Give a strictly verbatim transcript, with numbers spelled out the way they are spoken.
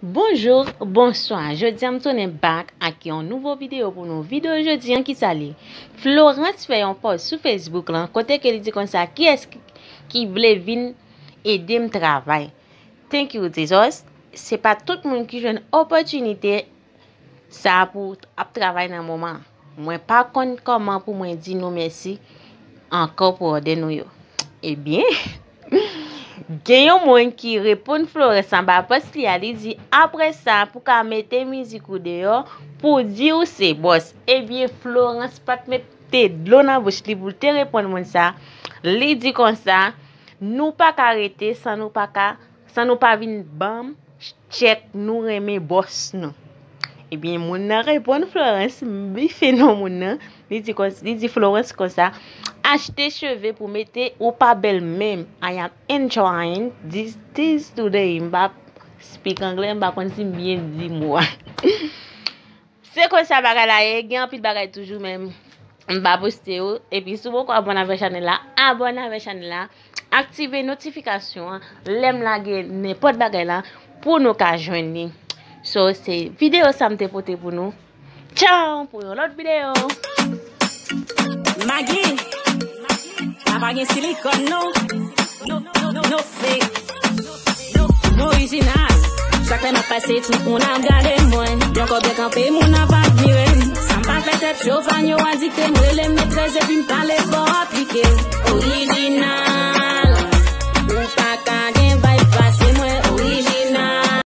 Bonjou, bonswa. Jodi a m tounen back ak yon nouvo videyo pou nou. Videyo jodi an ki sa li? Florence fè yon post sou Facebook lan kote ke li di konsa, kiyès ki, ki vle vin ede m travay? Thank you, Jesus. Se pa tout moun ki jwenn opòtinite sa pou ap travay nan moman. Mwen pa konn kòman pou mwen di nou mèsi ankò pou òdè nou yo. Ebyen, gen yon moun ki reponn Florence anba post li a, li di, apre sa, pou ka mete mizik ou deyò, pou di ou se bòs. Ebyen, Florence pa t mete dlo nan bouch li pou l te reponn moun sa. Li di konsa, nou pa ka rete san nou pa ka, san nou pa vin ban m tchèk nou renmen bòs nou. Ebyen, moun nan reponn Florence, m bife non moun nan. Li di, konsa, li di Florence konsa, achte cheve pou mete ou pa bèl menm. I am enjoying this, this today. M pa speak anglè, m pa konn si m byen di mo a. Se konsa bagay la ye, gen anpil bagay toujou, men m pa poste yo. Epi si w poko abòne avèk chanèl la, abòne avèk chanèl la, aktive notifikasyon an, lè m lage nenpòt bagay la, pou nou ka jwenn li. So, se videyo sa m te pote pou nou. Tchaw, pou yon lòt videyo. Magi, la pa gen silikòn non. No, no, no, no fake. No orijinal. Chak lè m ap pase, tout moun ap gade mwen. Yon kòb byen kanpe, moun ap admire m. Sa m pa fè tèt cho, fan yo adikte m. Rele m metrès epi m pale fò aplike. Orijinal. Ou